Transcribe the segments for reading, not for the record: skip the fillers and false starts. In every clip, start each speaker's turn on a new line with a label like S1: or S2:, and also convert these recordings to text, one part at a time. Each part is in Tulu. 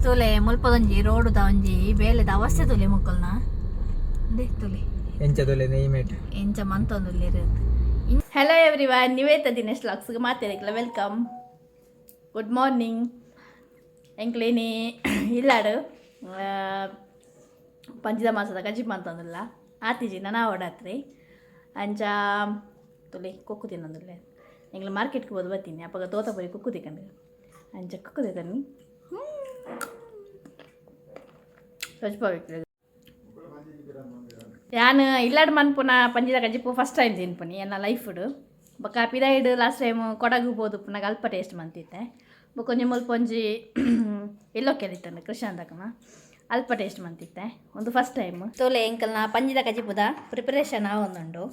S1: ತೂಲೆ ಮುಲ್ಪದೊಂಜಿ ರೋಡುದ ಒಂಜಿ ಬೇಲೆದ ಅವಸ್ಥೆ ತೂಲೆ ಮೊಕ್ಕಲ್ನ ಇಂದೆ ತೂಲೆ.
S2: ಎಂಚ ತೋಲೆ ನೆಯ್ಮೇಟ್.
S1: ಎಂಚ ಮಂತೊಂದುಲ್ಲೆರ್. ಹಲೋ ಎವ್ರಿವನ್, ನಿವೇತ ದಿನೇಶ್ ವ್ಲಾಗ್ಸ್ಗೆ ಮಾತೆರೆಗ್ಲ welcome. Good morning. ಎಂಕ್ಲೇನಿ ಇಲ್ಲಾಡು ಪಂಚಿದ ಮಾಸದ ಕಜಿಪ್ ಮಂತೊಂದುಲ್ಲ ಆತಿಜಿ ನನ ಓಡಾತ್ರಿ. ಅಂಚ ತುಲೆ ಕೊಕ್ಕು ತಿನ್ನೊಂದುಲ್ಲೆ. ಎಂಕ್ಲೆ ಮಾರ್ಕೆಟ್ಗೆ ಹೋದ್ ಬರ್ತೀನಿ ಅಪ್ಪಗ ತೋತಪುರಿ ಕುಕ್ಕು ತಿಕ್ಕಂಡು. ಅಂಚ ಕುಕ್ಕು ತಿಕ್ಕಂಡು ಸ್ವಚ್ಛ. ಯಾನ್ ಇಲ್ಲಾಡ್ ಮನ್ಪುನ ಪಂಜಿದ ಕಜಿಪು ಫಸ್ಟ್ ಟೈಮ್ ತಿನ್ಪುನಿ ಎನ್ನ ಲೈಫ್ಡ್. ಬೊಕ್ಕ ಪಿದಾಯಿಡ್ ಲಾಸ್ಟ್ ಟೈಮ್ ಕೊಡಗು ಪೋದುಪ್ಪುನಾಗ ಅಲ್ಪ ಟೇಸ್ಟ್ ಮಂತಿತ್ತೆ. ಬೊಕ್ಕ ಒಂಜಿ ಮುಲ್ಪ ಒಂಜಿ ಎಲ್ಲೋ ಕೇಳಿತ್ತಂಡು ಕೃಷ್ಣ ಅಲ್ಪ ಟೇಸ್ಟ್ ಮಂತಿತ್ತೆ. ಒಂದು ಫಸ್ಟ್ ಟೈಮ್. ತೋಲೆ ಎಂಕಲ್ನ ಪಂಜಿದ ಕಜಿಪುದ ಪ್ರಿಪರೇಷನ್ ಆವೊಂದುಂಡು.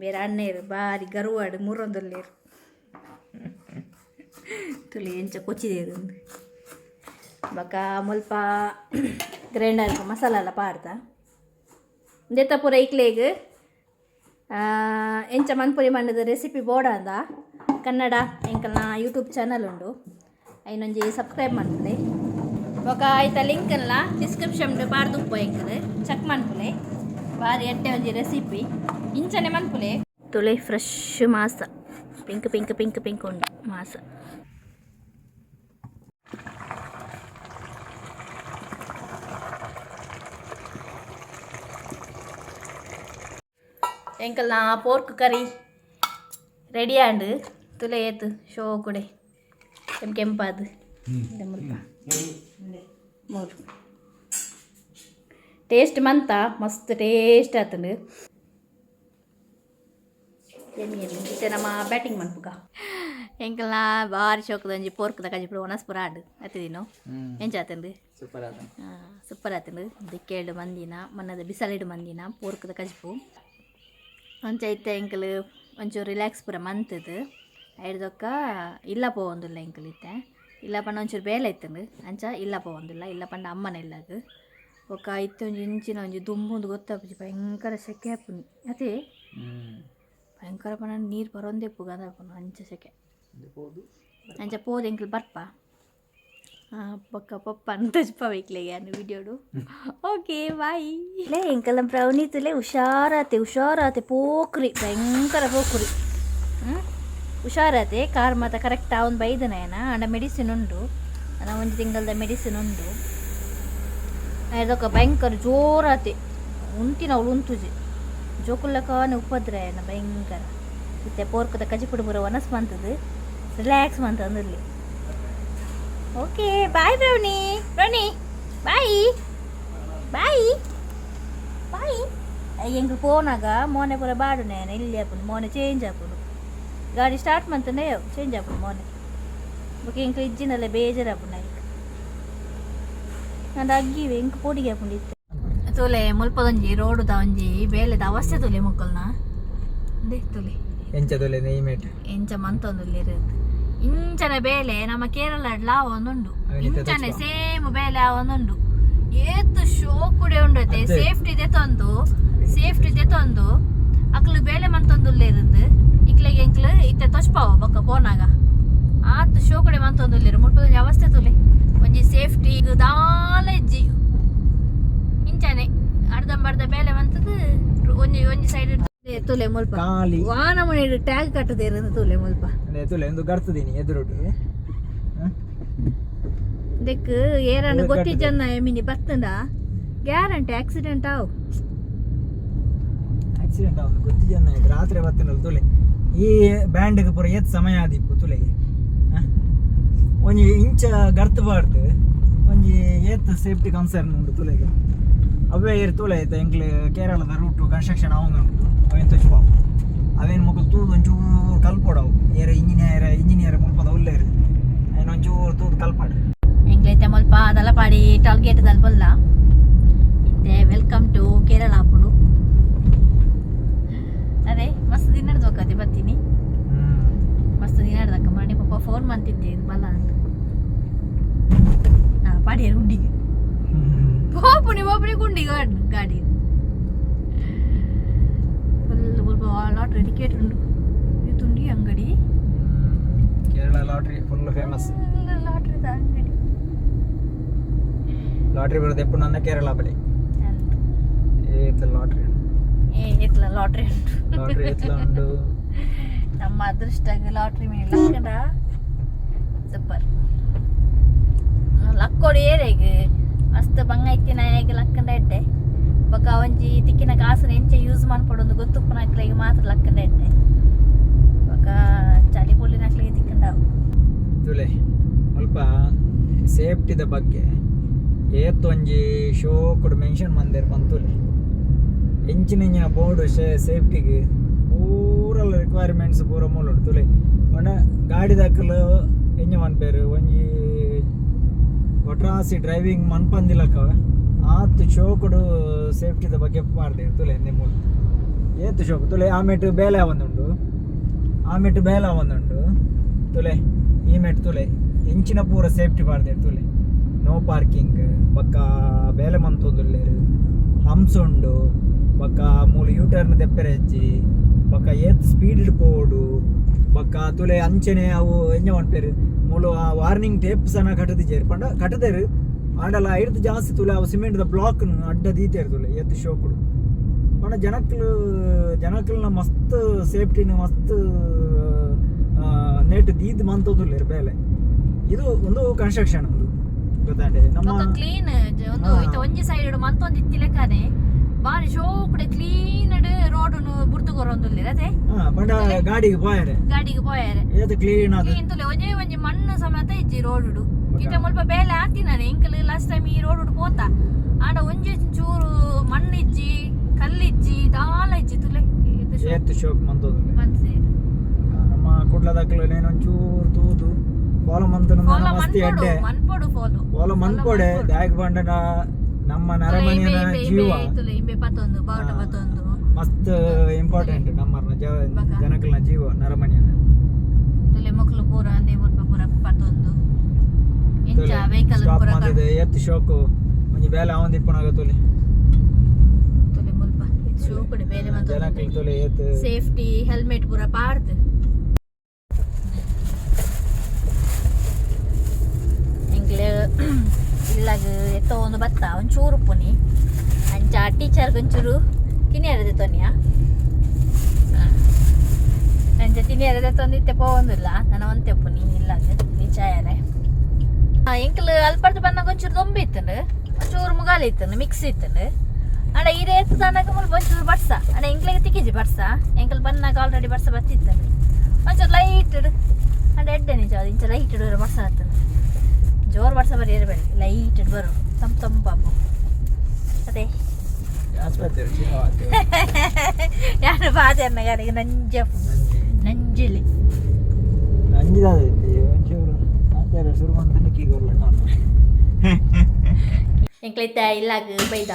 S1: ಬೇರೆ ಅಣ್ಣೇರು ಬಾರಿ ಗರುವಾಡು ಮುರೊಂದುಲ್ಲೇರು. ತುಲೆ ಎಂಚ ಕೊಚ್ಚಿದೇರು. ಬೊಕ್ಕ ಮುಲ್ಪ ಗ್ರೈಂಡರ್ ಮಸಾಲ ಎಲ್ಲ ಪಾಡ್ದ. ಇಂದೆತ ಪೂರ ಇಕ್ಲೆಗ್ ಎಂಚ ಮನ್ಪುರಿ ಮಣ್ಣದ ರೆಸಿಪಿ ಬೋಡಾಂದ ಕನ್ನಡ ಎಂಕಲ್ನ ಯೂಟ್ಯೂಬ್ ಚಾನಲ್ ಉಂಡು, ಐನೊಂಜಿ ಸಬ್ಸ್ಕ್ರೈಬ್ ಮನ್ಪುಲೆ. ಬೊಕ ಐತ ಲಿಂಕ್ನ್ಲ ಡಿಸ್ಕ್ರಿಪ್ಷನ್ ಪಾಡ್ದುಪ್ಪ, ಎಂಕಲ್ ಚೆಕ್ ಮನ್ಪುಲೆ. ಬಾರಿ ಎಡ್ಡೆ ಒಂಜಿ ರೆಸಿಪಿ, ಇಂಚನೆ ಮನ್ಪುಲೆ. ತುಲೆ ಫ್ರೆಶ್ ಮಾಸ, ಪಿಂಕ್ ಪಿಂಕ್ ಪಿಂಕ್ ಪಿಂಕ್ ಉಂಡು ಮಾಸ. ಎಂಕಲ್ನ ಪೋರ್ಕ್ ಕರಿ ರೆಡಿ ಆಂಡ್. ತುಲೆ ಏತು ಶೋ ಕುಡೆ ಕೆಂಪು ಕೆಂಪಾದು. ಮುಲ್ಪ ಮೂರು ಟೇಸ್ಟ್ ಮಂತ ಮಸ್ತ್ ಟೇಸ್ಟ್ ಆತಂಡು. ಎಮ್ಮಿ ಎಮ್ಮಿ. ಇತ್ತೆ ನಮ್ಮ ಬ್ಯಾಟಿಂಗ್ ಮನ್ಪುಗ. ಎಂಕಲ್ನ ಬಾರಿ ಶೋಕದ ಒಂಜಿ ಪೋರ್ಕ್ದ ಕಜಿಪುಡು ಒಣಸ್ ಪೂರ ಆಂಡ್ ಅತ್ತಿದಿನು. ಎಂಚ ಆತಂಡು?
S2: ಸೂಪರ್ ಆತ.
S1: ಸೂಪರ್ ಆತಂಡು. ದಿಕ್ಕೇಳು ಮಂದಿನ ಮನ್ನದ ಬಿಸಲೆಡು ಮಂದಿನ ಪೋರ್ಕ್ದ ಕಜಿಪು. ಅಂಚ ಇತ್ತೆ ಎಂಕಲ್ ಒಂಚೂರು ರಿಲ್ಯಾಕ್ಸ್ ಪೂರ ಮಂತದು ಐಡ್ದೊಕ್ಕ ಇಲ್ಲ ಪೋವೊಂದುಲ್ಲ ಎಂಕಲ್ ಇತ್ತೆ. ಇಲ್ಲ ಪಂಡ ಒಂಚೂರು ಬೇಲೆ ಇತ್ತಂಡು, ಅಂಚ ಇಲ್ಲ ಪೋವೊಂದುಲ್ಲ. ಇಲ್ಲ ಪಂಡ ಅಮ್ಮನ ಇಲ್ಲಾಗ. ಬೊಕ್ಕ ಇತ್ತೆ ಒಂಜಿ ಇಂಚಿನ ಒಂಜಿ ದುಂಬುಂದು ಗೊತ್ತಾಪುಜಿ, ಭಯಂಕರ ಸೆಕೆ ಆಪುನಿ ಅದೇ. ಭಯಂಕರ ಪಂಡ ನೀರು ಬರೋಂದೇ ಪುಗಂದ ಅಂಚ ಸೆಕೆ. ಅಂಚ ಪೋದು ಎಂಕಲ್ ಬರ್ಪ ಬೊಕ್ಕ ಪಪ್ಪ ಅಂತ ಬೇಕ್ಲೆ ವಿಡಿಯೋಡು. Okay, boy. ಲೇ ಎಂಕಲ್ಲ ಬ್ರೌನಿ ತುಲೆ ಹುಷಾರಾತೆ ಹುಷಾರಾತೆ. ಪೋಕ್ರಿ, ಭಯಂಕರ ಪೋಕ್ರಿ. ಹ್ಞೂ, ಹುಷಾರಾತೆ. ಕಾರ್ ಮಾತ ಕರೆಕ್ಟ್ ಅವನು ಬೈದನೇನ. ಅಂಡ ಮೆಡಿಸಿನ್ ಉಂಡು, ಅನ ಒಂಜಿ ತಿಂಗಳದ ಮೆಡಿಸಿನ್ ಉಂಡು. ಅದಕ್ಕ ಭಯಂಕರ ಜೋರಾತೆ ಉಂತಿನ ಅವಳು ಉಂತುಜಿ. ಜೋಕುಲ್ಲಕಾನೆ ಉಪದ್ರ ಏನ ಭಯಂಕರ. ಇತ್ತೆ ಪೋರ್ಕದ ಕಜಿಪುಡು ಪೂರ ಒನಸ್ ಮಂತದು ರಿಲ್ಯಾಕ್ಸ್ ಮಂತಂದಿರ್ಲಿ. Okay, bye brownie. Brownie, bye bye bye. ಎಂಕ್ ಪೋನಾಗ ಮೋನೆ ಪೂರ ಬಾಡುನೇನ ಇಲ್ಲಿ ಆಪುಂಡು. ಮೋನೆ ಚೇಂಜ್ ಆಪುಂಡು. ಗಾಡಿ ಸ್ಟಾರ್ಟ್ ಮಂತಂడే ಚೇಂಜ್ ಆಪುಂಡು ಮೋನೆ. ಬೊಕ ಎಂಕ್ ಇಜ್ಜಿನಲ್ಲ ಬೇಜಾರಾಪುಂಡು ಐಕ್. ಅಂಡ ಅಗ್ಗಿವೆ ಎಂಕ್ ಪೋಡಿಗೆ ಆಪುಂಡು ಇತ್ತೆ. ತೂಲೆ ಮುಲ್ಪದೊಂಜಿ ರೋಡುದ ಒಂಜಿ ಬೇಲೆದ ಅವಸ್ಥೆ ತೂಲೆ ಮೊಕ್ಕಲ್ನ. ಇಂದೆ ತೂಲೆ.
S2: ಎಂಚ ತೋಲೆ ನೆಯ್ಮೇಟ್.
S1: ಎಂಚ ಮಂತೊಂದುಲ್ಲೆರ್. ಇಂಚನೆ ಬೇಲೆ ನಮ್ಮ ಕೇರಳಡ್ಲ ಒಂದುಂಡು.
S2: ಅವಿನಿತ.
S1: ಇಂಚನೆ ಸೇಮ್ ಬೇಲೆ ಆವೊಂದುಂಡು. ಏತ್ ಶೋಕುಡೆ ಉಂಡು.
S2: ಅದೇ.
S1: ಸೇಫ್ಟಿ ದೆತೊಂದು, ಸೇಫ್ಟಿ ದೆತೊಂದು ಅಕ್ಲು ಬೇಲೆ ಮಂತೊಂದುಲ್ಲೆರಿಂದು ಇಕ್ಲೆಗ್ ಎಂಕ್ಲು ಇತ್ತೆ ತೊಚ್ಪಾವ ಬೊಕ್ಕ ಪೋನಾಗ. ಆತ್ ಶೋಕುಡೆ ಮಂತೊಂದುಲ್ಲೆರ್. ಮುಲ್ಪದೊಂಜಿ ಅವಸ್ಥೆ ತೂಲೆ. ಒಂಜಿ ಸೇಫ್ಟಿ ದಾಲ ಇಜ್ಜಿ. ಇಂಚನೆ ಅರ್ಧಂಬರ್ಧ ಬೇಲೆ ಮಂತದು ಒಂಜಿ ಒಂಜಿ ಸೈಡ್ ತೂಲೆ ಮುಲ್ಪ.
S2: ಖಾಲಿ.
S1: ವಾನ ಮನೆ ಟ್ಯಾಗ್ ಕಟ್ಟದೇರು ತೂಲೆ ಮುಲ್ಪ.
S2: ಅದೇ ತುಲೆ ಒಂದು ಗರ್ತದೀನಿ ಎದುರುಡು.
S1: ದೆಕ್ ಏರನ್ನು ಗೊತ್ತಿಜ್ಜನ್ನ ಎಮಿನಿ ಬತ್ತಂಡ ಗ್ಯಾರಂಟಿ ಆಕ್ಸಿಡೆಂಟ್ ಆವು.
S2: ಆಕ್ಸಿಡೆಂಟ್ ಆവുಂದು ಗೊತ್ತಿಜನ್ನ. ರಾತ್ರಿ ಬತ್ತಿನಲ್ಲ ತುಲೆ. ಈ ಬ್ಯಾಂಡ್ಗೆ ಪೂರ ಏತ್ ಸಮಯ ಆದಿಪ್ಪು ತುಲೆಗೆ. ಒಂಜಿ ಇಂಚ ಗರ್ತ್ ಬಾರ್ದು ಒಂಜಿ ಏತ್ ಸೇಫ್ಟಿ ಕನ್ಸರ್ನ್ ಉಂಡು ತುಲೆಗೆ. ಅವೇ ಏರ್ ತೂಲೆ ಆಯ್ತಾ, ಎಂಕ್ಲೆ ಕೇರಳದ ರೂಟ್ ಕನ್ಸ್ಟ್ರಕ್ಷನ್ ಆವೊಂದುಂಡು. ಅವೇನ್ ತೊಚ್ಪಾವು ಅವೇನು ಮೊಕಲ್ ತೂದು ಒಂಚೂರು ಕಲ್ಪೊಡವು. ಏರ ಇಂಜಿನಿಯರ್ ಇಂಜಿನಿಯರ್ ಮುಲ್ಪದ ಉಲ್ಲೇರು, ಐನ್ ಒಂಚೂರು ತೂದು ಕಲ್ಪಾಡು.
S1: ಎಂಕ್ಲೈತೆ ಮುಲ್ಪ ದಲಪಾಡಿ ಟೋಲ್ ಗೇಟ್ ದಲ್ಪಲ್ಲ. ಇತ್ತೆ welcome to Kerala ಆಪುಂಡು. ಅದೇ ಮಸ್ತ್ ದಿನ ಹೋಗತ್ತೆ ಬರ್ತೀನಿ. ಮಸ್ತ್ ದಿನ ಹಿಡ್ದಕ್ಕ ಮಣಿ ಪಾಪ ಫೋನ್ ಮಂತಿದ್ದೆ ಬಲ್ಲ ಅಂತ. ಹಾ, ಪಾಡಿಯರು ಗುಂಡಿಗೆ ಪೋಪುಣಿ ಪೋಪುಣಿ ಗುಂಡಿ ಗಾಡಿ ಗಾಡಿ ಫುಲ್ ಮುಲ್ಪ ಲಾಟ್ರಿ ಟಿಕೆಟ್ ಉಂಡು. ಇದು ತುಂಡಿ ಅಂಗಡಿ.
S2: Kerala lottery full famous.
S1: ಲಾಟ್ರಿದ ಅಂಗಡಿ.
S2: ಲಾಟ್ರಿ ಬರೋದು ಎಪ್ಪು ನನ್ನ ಕೇರಳ ಬಳಿ. ಏತ್ ಲಾಟ್ರಿ.
S1: ಏ ಇತ್ಲ ಲಾಟ್ರಿ ಉಂಟು.
S2: ಲಾಟ್ರಿ ಎತ್ಲ ಉಂಡು.
S1: ನಮ್ಮ ಅದೃಷ್ಟ ಲಾಟ್ರಿ ಮೇಲೆ ಲಕ್ಕಂಡ ಸೂಪರ್ ಲಕ್ಕೋಡು ಏರೆಗ್ ಮಸ್ತ್ ಬಂಗ ಇತ್ತಿನ ಹೇಗೆ ಲಕ್ಕಂಡ ಇಟ್ಟೆ. ಬೊಕ ಒಂಜಿ ತಿಕ್ಕಿನ ಕಾಸುನ ಎಂಚ ಯೂಸ್ ಮನ್ಪೊಡೊಂದು ಗೊತ್ತುಪ್ಪುನಕ್ಲೆಗ್ ಮಾತ್ರ ಲಕ್ಕಂಡ ಇಟ್ಟೆ. ಬೊಕ ಚಳಿ ಪೊಲಿನಕ್ಲೆಗ್ ತಿಕ್ಕಂಡವು.
S2: ತುಲೆ ಅಲ್ಪ ಸೇಫ್ಟಿದ ಬಗ್ಗೆ ಏತ್ ಒಂಜಿ ಶೋಕುಡು ಮೆನ್ಷನ್ ಮಂದೆರ್ ಪಂತುಲೆ. ಎಂಚಿನ ಎಂಚಿನ ಬೋರ್ಡ್ ಸೇಫ್ಟಿಗೆ ಪೂರಲ್ಲ ರಿಕ್ವೈರ್ಮೆಂಟ್ಸ್ ಪೂರ ಮೂಲುಂಡು ತುಲೆ. ಪಂಡ ಗಾಡಿ ದಾಕಲು ಎಂಜ ಮನ್ಪೇರು ಒಂಜಿ ಒಟ್ರಾಸಿ ಡ್ರೈವಿಂಗ್ ಮನ್ಪಂದಿಲಕ ಆತ್ ಶೋಕುಡು ಸೇಫ್ಟಿದ ಬಗ್ಗೆ ಪಾಡ್ದೇರು ತುಲೆ. ಎಂದೆ ಮೂಲು ಏತ್ ಶೋಕು ತುಲೆ. ಆಮೇಟ್ ಬೇಲೆ ಆವೊಂದುಂಡು, ಆಮೇಟ್ ಬೇಲೆ ಆವೊಂದುಂಡು ತುಲೆ. ಈ ಮೇಟ್ ತುಲೆ ಎಂಚಿನ ಪೂರ ಸೇಫ್ಟಿ ಪಾಡ್ದೇರು ತುಲೆ. ನೋ ಪಾರ್ಕಿಂಗ್ ಬೊಕ್ಕ ಬೇಲೆ ಮಂತೊಂದುಲ್ಲೇರು, ಹಂಪ್ಸ್ ಉಂಡು. ಬೊಕ್ಕ ಮೂಲು ಯೂ ಟರ್ನ್ ದೆಪ್ಪೆರೆ ಇಜ್ಜಿ. ಬೊಕ್ಕ ಏತ್ ಸ್ಪೀಡ್ ಪೋವೊಡು. ಬೊಕ್ಕ ತುಲೆ ಅಂಚನೆ ಅವು ಎಂಜ ಮನ್ಪೇರು ಮೂಲು ಆ ವಾರ್ನಿಂಗ್ ಟೇಪ್ ಸನ ಕಟ್ಟದಿಜೆರ್. ಪಂಡ ಕಟ್ಟದೇರು ಆಂಡಲ ಐರ್ದ್ ಜಾಸ್ತಿ ತುಲೆ ಅವು ಸಿಮೆಂಟ್ ದ ಬ್ಲಾಕ್ ಅಡ್ಡ ದೀತೇರು ತುಲೆ. ಏತ್ ಶೋಕುಡು ಪಂಡ ಜನಕ್ಲು ಜನಕ್ಲ್ನ ಮಸ್ತ್ ಸೇಫ್ಟಿನ ಮಸ್ತ್ ನೆಟ್ ದೀದ್ ಮಂತೊಂದುಲ್ಲೆರ್ ಬೇಲೆ. ಇದು ಒಂದು ಕನ್ಸ್ಟ್ರಕ್ಷನ್ ಒಂದು ಗೊತ್ತಾಂಡೆ ನಮ್ಮ
S1: ಬೊಕ ಕ್ಲೀನ್ ಒಂದು ಇತ್ತೆ ಒಂಜಿ ಸೈಡ್ ಮಂತೊಂದು ಇತ್ತಿಲೆಕ್ಕನೆ ಬಾರಿ ಶೋಕುಡೆ ಕ್ಲೀನ್ ರೋಡ್ ಬುಡ್ದು ಕೊರೊಂದುಲ್ಲೆರ್ ಅತೆ.
S2: ಹಾ, ಪಂಡ ಗಾಡಿಗೆ ಪೋಯರೆ
S1: ಗಾಡಿಗೆ ಪೋಯರೆ
S2: ಏತ್ ಕ್ಲೀನ್ ಅದು.
S1: ಕ್ಲೀನ್ ತುಲೆ. ಒಂಜೇ ಒಂಜಿ ಮಣ್ಣು ಸಮೇತ ಇಜ್ಜಿ ರೋಡ್. ಇತ್ತೆ ಮುಲ್ಪ ಬೇಲೆ ಆತಿನಾನೆ ಎಂಕಲ್ ಲಾಸ್ಟ್ ಟೈಮ್ ಈ ರೋಡ್ ಪೋತ. ಆಂಡ ಒಂಜಿ ಚೂರು ಮಣ್ಣು ಇಜ್ಜಿ, ಕಲ್ಲಿಜ್ಜಿ, ದಾಲ ಇಜ್ಜಿ ತುಲೆ. ಏತ್ ಶೋಕ್
S2: ಏತ್ ಶೋಕ್ ಮಂತೊಂದುಲ್ಲೆರ್.
S1: ಮಂತ್ದೇರ್.
S2: ನಮ್ಮ ಕುಡ್ಲದಕ್ಲು ಒಂಚೂರು ತೂದು ಫಾಲೋ ಮಂತನ
S1: ಫಾಲೋ
S2: ಮಸ್ತಿ
S1: ಮನ್ಪೊಡು.
S2: ಎಡ್ಡೆ.
S1: ಮನ್ಪೊಡು ಫಾಲೋ.
S2: ಫಾಲೋ ಮನ್ಪೊಡೆ. ದಾಯೆಗ್ ಪಂಡ ನಮ್ಮ ನರಮನಿಯನ ಜೀವ
S1: ತುಲೆ ಇಂಬೆ ಪತ್ತೊಂದು ಬಾವುಟ ಪತ್ತೊಂದು.
S2: ಮಸ್ತ್ ಇಂಪಾರ್ಟೆಂಟ್ ನಮ್ಮ
S1: ಬಕ.
S2: ಜನಕ್ಲೆನ ಜೀವ ನರಮನಿಯನ.
S1: ತುಲೆ ಮೊಕ್ಲು ಪೂರ ಅಂದೆ ಮುಲ್ಪ ಪೂರ ಪತ್ತೊಂದು ಎಂಚ ವೆಹಿಕಲ್
S2: ಸ್ಟಾಪ್
S1: ಪೂರ
S2: ಮಂತಿದೆ. ಏತ್ ಶೋಕು ಒಂಜಿ ಬೇಲೆ ಆವೊಂದಿಪ್ಪುನಗ ತುಲೆ.
S1: ತುಲೆ ಮುಲ್ಪ ಶೋಕುಡೆ ಬೇಲೆ ಮಂತೊಂದು.
S2: ಜನಕ್ಲು ತುಲೆ ಏತ್
S1: ಸೇಫ್ಟಿ ಹೆಲ್ಮೆಟ್ ಪೂರ ಪಾಡ್ದು. ಎಂಕ್ಲೆ ಇಲ್ಲಗ್ ಎತ್ತೊಂದು ಬತ್ತ ಒಂಚೂರು ಪುನಿ ಅಂಚ ಟೀಚರ್ಗೆ ಒಂಚೂರು ತಿನಿಯರ ದೆತ್ತೊನಿಯ. ಅಂಚ ತಿನಿಯರ ದೆತ್ತೊಂದಿತ್ತೆ ಪೋವೊಂದಿಲ್ಲ ನನ್ನ ಒಂತೆ ಪುನಿ ಇಲ್ಲಗ್ ರೀಚ್ ಆಯರೆ. ಎಂಕ್ಲು ಅಲ್ಪರ್ದು ಬನ್ನಾಗ ಒಂಚೂರು ದೊಂಬಿ ಇತ್ತಂಡು, ಒಂಚೂರು ಮುಗಾಲಿ ಇತ್ತಂಡು, ಮಿಕ್ಸ್ ಇತ್ತಂಡು. ಅಂಡ ಈ ರೇತ್ ತನಕ ಮುಲ್ಪ ಒಂಚೂರು ಬರ್ಸ. ಅಂಡ ಎಂಕ್ಲೆಗ್ ತಿಕ್ಕಿಜಿ ಬರ್ಸ. ಎಂಕಲ್ ಬನ್ನಾಗ ಆಲ್ರೆಡಿ ಬರ್ಸ ಬತ್ತಿತ್ತಂಡು ಒಂಚೂರು ಲೈಟ್. ಅಂಡ ಎಡ್ಡೆ ನಿಜ ಅದು. ಇಂಚ ಲೈಟ್ ಬರ್ಸ ಆತಂಡು. ಜೋರು ಬರ್ಸ ಬರಿ ಇರಬೇಡಿ, ಲೈಟ್ ಬರು ತಂಪು ತಂಪಾಪು ಅದೇ.
S2: ಆಸ್ಪತ್ರೆ.
S1: ಯಾರು ಬಾದೆ ಅನ್ನಗಾರಿಗೆ ನಂಜ ನಂಜಿಲಿ.
S2: ನಂಜಿದಾದ ಒಂಚೂರು ಆಚಾರ ಶುರು ಮಂತಂಡ ಕೀ ಕೊರ್ಲ.
S1: ಎಂಕ್ಲೈತ ಇಲ್ಲಾಗ ಬೈದ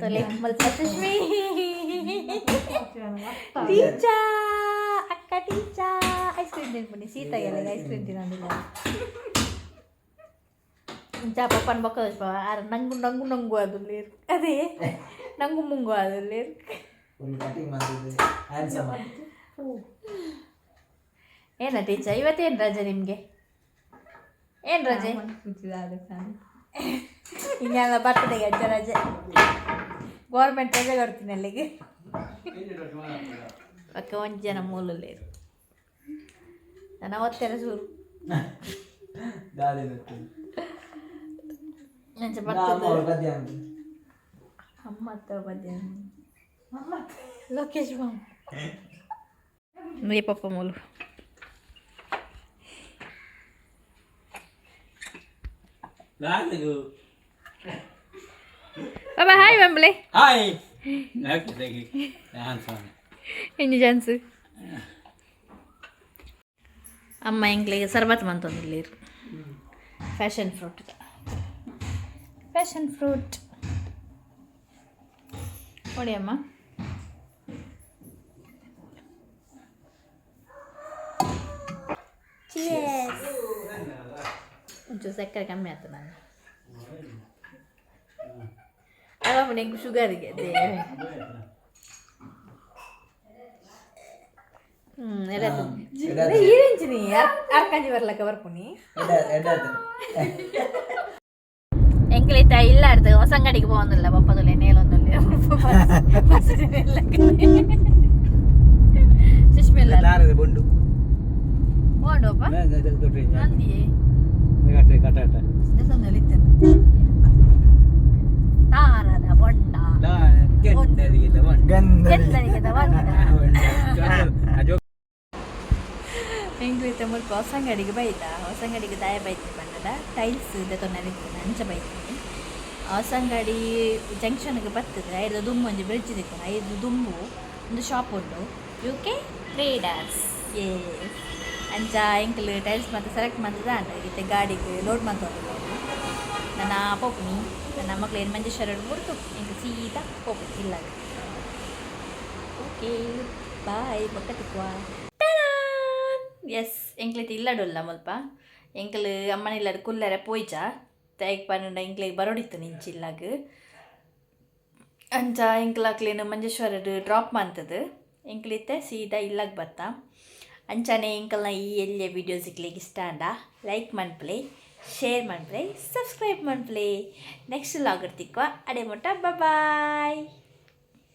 S1: ತೊಲೆ ಮಲ್ಪ. ಸುಷ್ಮಿ ಟೀಚಾ ಅಕ್ಕ ಟೀಚಾ ಐಸ್ ಕ್ರೀಮ್ ತಿನ್ಪುನಿ. ಸೀತ ಎಲ್ಲ ಐಸ್ ಕ್ರೀಮ್ ತಿನ್ನೋದಿಲ್ಲ. ಇಂಚ ಪಪ್ಪನ ಬೊಕ್ಕ ಆರ್ ನಂಗು ನಂಗು ನಂಗು ಅದು ಲೇರ್ ಅದೇ ನಂಗು ಮುಂಗು ಅದು ಲೇರ್.
S2: ಕಟಿಂಗ್ ಮಾಡ್ತಿದ್ದೆ ಹ್ಯಾಂಡ್ಸಮ್.
S1: ಏನ ಟೀಚರ್, ಇವತ್ತೇನು ರಜೆ ನಿಮಗೆ? ಏನು ರಜೆ? ಇನ್ನೆಲ್ಲ ಬರ್ತಡೆಗೆ ಅಜ್ಜ ರಜೆ, ಗೌರ್ಮೆಂಟ್ ರಜೆ ಕೊಡ್ತೀನಿ ಅಲ್ಲಿಗೆ. ಪಕ್ಕ ಒಂಜಿ ಜನ ಮೂಲಲ್ಲಿ ನನ್ನ ಒತ್ತೆರ ಸೂರು.
S2: ದಾದೆ.
S1: ಅಂಚ ಬರ್ತದೆ. ಅಮ್ಮ ಪದ್ಯ ಲೋಕೇಶ್ ಮಾಮ ಪಪ್ಪ ಮೂಲು. ಬಾಬಾ ಹಾಯ್ ಬಂಬ್ಲೆ.
S3: ಹಾಯ್.
S1: ಎಂಜಿ ಚಾನ್ಸ್ ಅಮ್ಮ ಎಂಕ್ಲಿಗೆ sharbat ಮಂತೊಂದಿಲ್ಲೇರು. Passion fruit, passion fruit ನೋಡಿ ಅಮ್ಮ. Cheers. ಒಂಚೂರು ಸಕ್ಕರೆ ಕಮ್ಮಿ ಆಯ್ತು ನಾನು ಅವ ನೆಂಗೆ ಶುಗರ್ಗೆ ದೇವೇ. ಹ್ಞೂ ಏಂಚಿನಿ ಅರ್ಕಾಂಜಿ ಬರ್ಲಕ್ಕ ಬರ್ಪುನಿ. ಎಂಕ್ಲಿತ ಇಲ್ಲಾರ್ದು ಹೊಸಂಗಡಿಗೆ ಪೋವೊಂದುಲ್ಲ ಬಪ್ಪದುಲೆ ನೇಲೊಂದುಲ್ಲೆ. ಸುಷ್ಮಿಲ್ಲ.
S3: ದಾರದ ಬೊಂಡು.
S1: ಪೋಂಡೋಪ ಅಂದಿಯೇ.
S3: ಕಟ್ಟ ಕಟ್ಟ.
S1: ತಾರದ ಬೊಂಡ.
S3: ಕೆಂಡರಿಗೆ ಬೊಂಡ.
S2: ಗಂಧ.
S1: ಕೆಂದರಿಗೆದ ಬೊಂಡ. ಎಂಕ್ಲಿತ ಮುಲ್ಪ ಹೊಸಂಗಡಿಗೆ ಬೈದ. ಹೊಸಂಗಡಿಗೆ ದಾಯ ಬೈತಿ ಪಂಡದ ಟೈಲ್ಸ್ ದೆತೊಂದು ಅಂಚ ಬೈತೀನಿ. ಹೊಸಂಗಡಿ ಜಂಕ್ಷನ್ಗೆ ಬರ್ತದೆ. ಐದು ದುಂಬು ಒಂಜಿ ಬ್ರಿಡ್ಜ್ ದಿಕ್ಕು. ಐದು ದುಂಬು ಒಂದು ಶಾಪ್ ಉಂಡು, ಯು ಕೆ
S4: ಟ್ರೇಡರ್ಸ್.
S1: ಎಸ್, ಅಂಚ ಎಂಕಲ್ ಟೈಲ್ಸ್ ಮತ್ತೆ ಸೆಲೆಕ್ಟ್ ಮಂತದ ಅಂಡ ಇತ್ತೆ ಗಾಡಿಗೆ ಲೋಡ್ ಮಂತೊಂದು. ನನ್ನ ಪೋಪುನಿ ನನ್ನ ಮಕ್ಳು ಏನು ಮಂಜೇಶ್ವರ ಬುಡ್ತು ಎಂಕ್ ಸೀದಾ ಪೋಪುನಿ ಇಲ್ಲ. ಓಕೆ, ಬಾಯ್, ಬೊಕ್ಕ ತಿಕ್ಕುವ. ಎಸ್, ಎಂಕ್ಲೈತೆ ಇಲ್ಲಡುಲ್ಲ ಮುಲ್ಪ. ಎಂಕಲ್ ಅಮ್ಮನ ಇಲ್ಲಡ್ ಕುಲ್ಲರೆ ಪೋಯ್ಚ ತೈಕ್ ಪನ್ನಡ ಎಂಕ್ಲೆಗ್ ಬರೋಡಿತ್ತು ನಿಂಚಿ ಇಲ್ಲಾಗ. ಅಂಚ ಎಂಕ್ಲ ಅಕ್ಲೇನು ಮಂಜೇಶ್ವರಡ್ ಡ್ರಾಪ್ ಮಂತದು ಎಂಕ್ಲಿತ್ತೆ ಸೀದಾ ಇಲ್ಲಾಗ ಬತ್ತ. ಅಂಚನೆ ಎಂಕಲ್ನ ಈ ಎಲ್ಲಿಯ ವೀಡಿಯೋಸ್ ಇಕ್ಲೆಗ್ ಇಷ್ಟ ಅಂಡ ಲೈಕ್ ಮನ್ಪುಲೆ, ಶೇರ್ ಮನ್ಪುಲೆ, ಸಬ್ಸ್ಕ್ರೈಬ್ ಮನ್ಪುಲೆ. ನೆಕ್ಸ್ಟ್ ವ್ಲಾಗ್ ತಿಕ್ಕುವ. ಅಡೆ ಮುಟ್ಟ ಬಾಯ್.